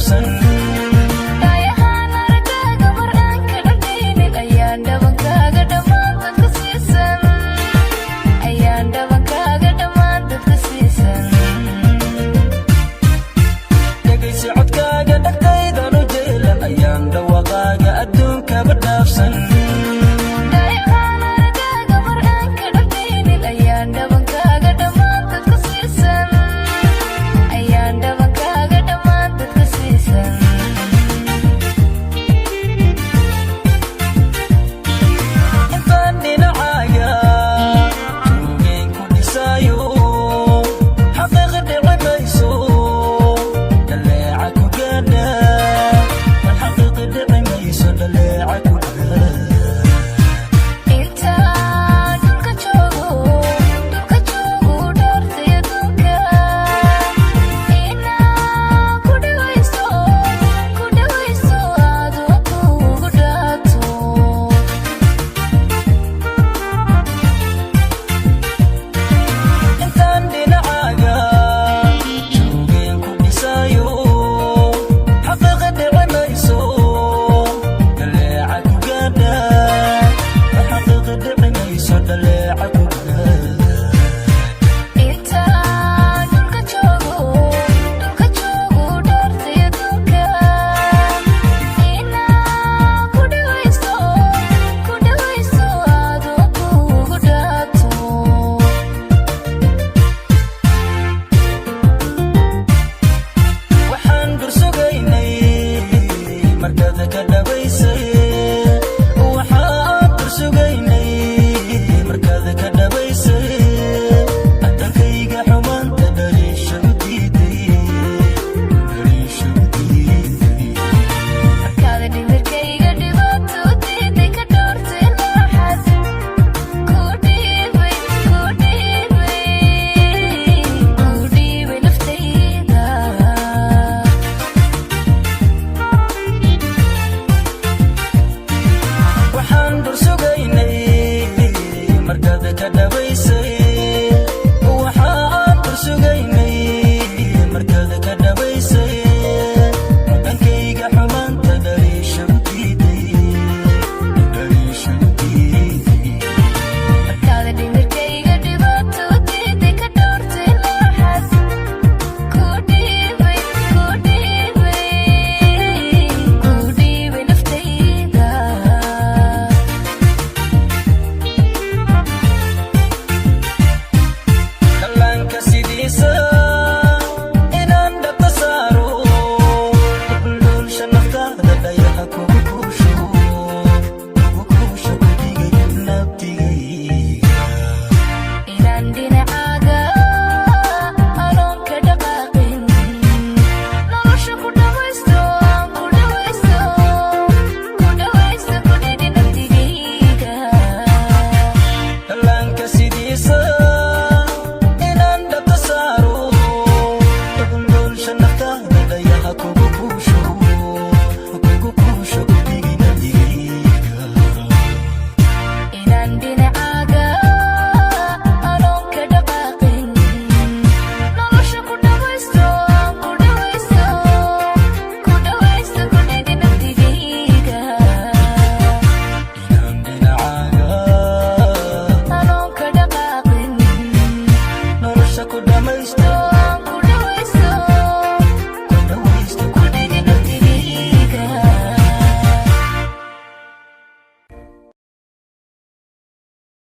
dhaafsan. Daayahaan aragaaga mar aan ka dhadhaynin, ayaan dhabankaaga dhammaan dadka siisan, ayaan dhabankaaga dhammaan dadka siisan. Dhegaysi codkaaga dhagtaydan u jeelan, ayaan dhawaqaaga adduunkaba dhaafsan. Daayahaan aragaaga mar aan ka dhadhaynin, ayaan dhabankaaga dhammaan dadka siisan, ayaan dhabankaaga dhammaan dadka siisan. Intaan dhinacaaga joogeen ku dhisaayo, xaqiiqi dhici mayso dhaleeca ku gaadha. Xaqiiqi dhici mayso dhaleeca ku gaadha. Intaan dhulka joogo, dhulka joogo, dhaartay adduunka inaan ku dhawaysto, ku dhawaysto, adoo kugu dhaato. Intaan dhinacaaga joogeen ku dhisaayo, xaqiiqi dhici mayso dhaleeca ku gaadha. Xaqiiqi dhici mayso dhaleeca ku gaadha. Intaan dhulka joogo, dhulka joogo, dhaartay adduunka inaan ku dhawaysto, ku dhawaysto, adoo kugu dhaato. Waxaan dursugaynay markaad ka dhawaysay. Waxaan dursugaynay markaad ka dhawaysay. Adankayga xumaanta dhaliisha u diiday, dhaliisha u diiday. Markaad dhimirkayga dhibaato u diiday, ka dhowrtay raaxad, ku dhiibay, ku dhiibay, ku dhiibay naftayda. Waxaan dursugaynay markaad ka dhawaysay.